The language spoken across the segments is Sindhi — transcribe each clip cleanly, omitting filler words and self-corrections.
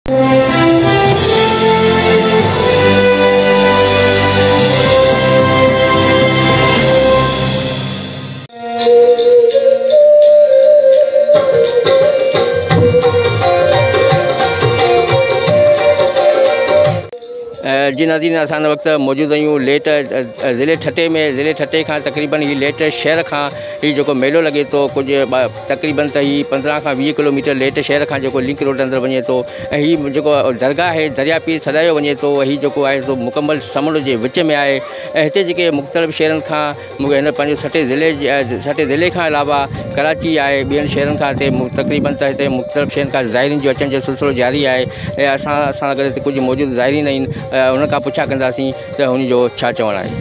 جي ناظرين اسان هن وقت موجود آهيون ليٽ ضلعي ٺٽي ۾ ضلعي ٺٽي کان تقريبن هي ليٽ شهر کان هي جيڪو ميلو لڳي ٿو ڪجهه تقريبن ته هي 15 کان 20 ڪلوميٽر ليٽ شهر کان جيڪو لنڪ روڊ اندر وڃي ٿو ۽ هي جيڪو درگاهه آهي دريا پير سڏايو وڃي ٿو هي جيڪو آهي سو مڪمل سمنڊ جي وچ ۾ آهي ۽ هتي جيڪي مختلف شهرن کان هن پنهنجي ٺٽي ضلعي جي ٺٽي ضلعي کان علاوه ڪراچي آهي ٻين شهرن کان هتي تقريبن ته هتي مختلف شهرن کان زائرين جو اچڻ جو سلسلو جاري آهي ۽ اسان سان گڏ هتي ڪجهه موجود زائرين آهن انهن کان پڇا ڪنداسين ته هن جو ڇا چوڻ آهي.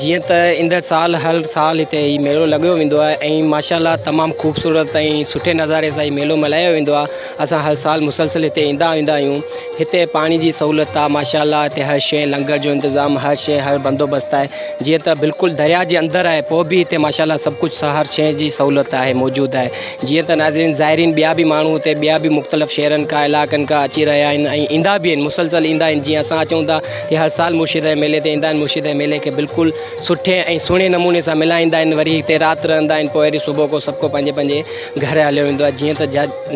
جيئن ته ايندڙ سال هر سال هتي هي ميلو لڳيو ويندو آهي ۽ ماشاء الله تمام خوبصورت ۽ سٺي نظاري سان هي ميلو ملهايو ويندو آهي اسان هر سال مسلسل هتي ايندا ويندا آهيون هتي پاڻي جي سهولت آهي ماشاء الله هتي هر شيء لنگر جو انتظام هر شيء هر بندوبست آهي جيئن ته بلڪل درياء جي اندر آهي پوء به هتي ماشاء الله سڀ ڪجهه هر شيء جي سهولت آهي موجود آهي جيئن ته ناظرين زائرين ٻيا به ماڻهو هتي ٻيا به مختلف شهرن کان علائقن کان اچي رهيا آهن ۽ ايندا به آهن مسلسل ايندا آهن جيئن اسان اچون ٿا تيئن هر سال مرشد جي ميلي تي ايندا آهن مرشد جي ميلي کي بلڪل سٺي ۽ سهڻي نموني سان ملهائيندا آهن وري هتي رات رهندا آهن پوء وري صبح ڪو سڀ ڪو پنهنجي پنهنجي گهر هليو ويندو آهي جيئن ته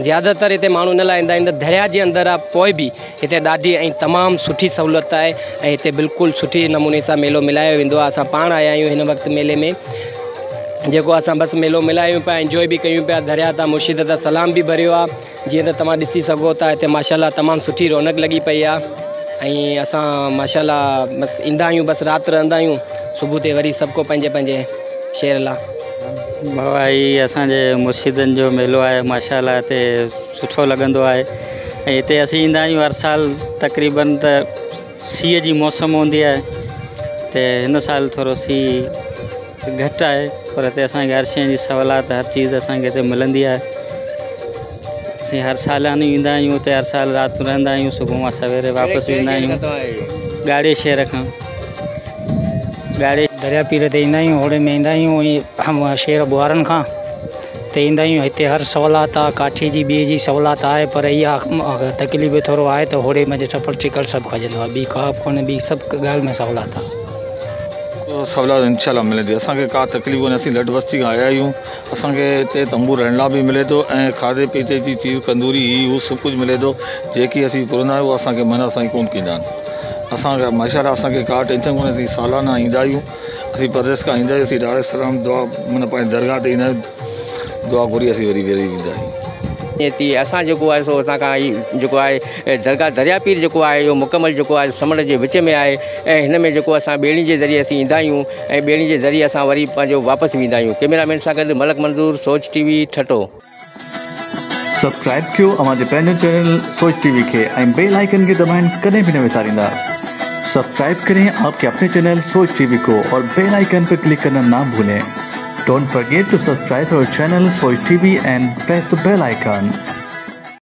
زياده تر هتي ماڻهو ان لاء ايندا آهن ته درياء جي اندر آهي پوء به هتي ڏاڍي ۽ تمام سٺي سهولت آهي ۽ هتي بلڪل سٺي نموني سان ميلو ملهايو ويندو آهي اسان پاڻ آيا آهيون هن وقت ميلي ۾ جيڪو اسان بس ميلو ملهايون پيا انجوائي به ڪيون پيا درياء تان مرشد تان سلام به ڀريو آهي جيئن ته توهان ڏسي سگهو ٿا هتي ماشاء الله تمام سٺي رونق لڳي پئي آهي ۽ اسان ماشاء الله بس ايندا آهيون بس رات رهندا آهيون صبح تي وري سڀ ڪو پنهنجي پنهنجي شهر لا. بابا هي اسان جي مرشدن جو ميلو آهي ماشاء الله هتي سٺو لڳندو آهي ۽ هتي اسين ايندا آهيون هر سال تقريبن ته سيء جي موسم هوندي آهي ته هن سال ٿورو سيء گهٽ آهي پر هتي اسانکي هر شيء جي سهولت هر چيز اسانکي هتي ملندي آهي اسين هر سالانه ايندا آهيون هتي هر سال رات رهندا آهيون صبح مان سويري واپس ويندا آهيون ڳاڙهي شهر کان ڳاڙهي دريا پير تي ايندا آهيون هوڙي ۾ ايندا آهيون شهر ٻوهارن کان تي ايندا آهيون هتي هر سهولت آهي ڪاٺي جي ٻي جي سهولت آهي پر اها تڪليف ٿورو آهي ته هوڙي منجهه ٽپڙ چڪل سڀ کڄندو آهي ٻي ڪا به ڪونهي ٻي سڀ ڳالهه ۾ سهولت آهي. سهولت انشاء الله ملندي اسان کي ڪا تڪليف ڪونهي اسين لڍ بستي کان آيا آهيون اسان کي هتي تنبو رهڻ لاء به ملي ٿو ۽ کاڌي پيتي جي چيز قندوري هي هو سڀ ڪجهه ملي ٿو جيڪي اسين گهرندا آهيون اهو اسان کي منع سائين ڪونه ڪندا آهن اسان کي ماشاء الله اسان کي ڪا ٽينشن ڪونهي اسين سالانه ايندا آهيون اسين پرديس کان ايندا آهيون اسين ڏاڙهي سلام دعا معنيٰ پنهنجي درگاهه تي ايندا آهيون دعا گهري اسين وري وري ويندا آهيون. ٿي اسان جيڪو آهي سو اسان کان هي جيڪو آهي درگاهه دريا پير جيڪو آهي اهو مڪمل جيڪو آهي سمنڊ جي وچ ۾ آهي ۽ هن ۾ جيڪو اسان ٻيڙين جي ذريعي اسين ايندا آهيون ۽ ٻيڙين جي ذريعي اسان وري پنهنجو واپس ويندا آهيون ڪيميرا مين سان گڏ ملڪ منظور سوچ ٽي وي ٺٽو. سبسڪرائب ڪيو اوهان جي پنهنجو چينل سوچ ٽي وي کي ۽ بيل آئيڪن کي دٻائڻ ڪڏهن به نه وساريندا سبسڪرائب ڪرين آپ ڪي اپني چينل سوچ ٽي وي ڪو اور بيل آئيڪن پي ڪلڪ ڪرنا نا ڀولين don't forget to subscribe our channel Soch T V and press the bell icon.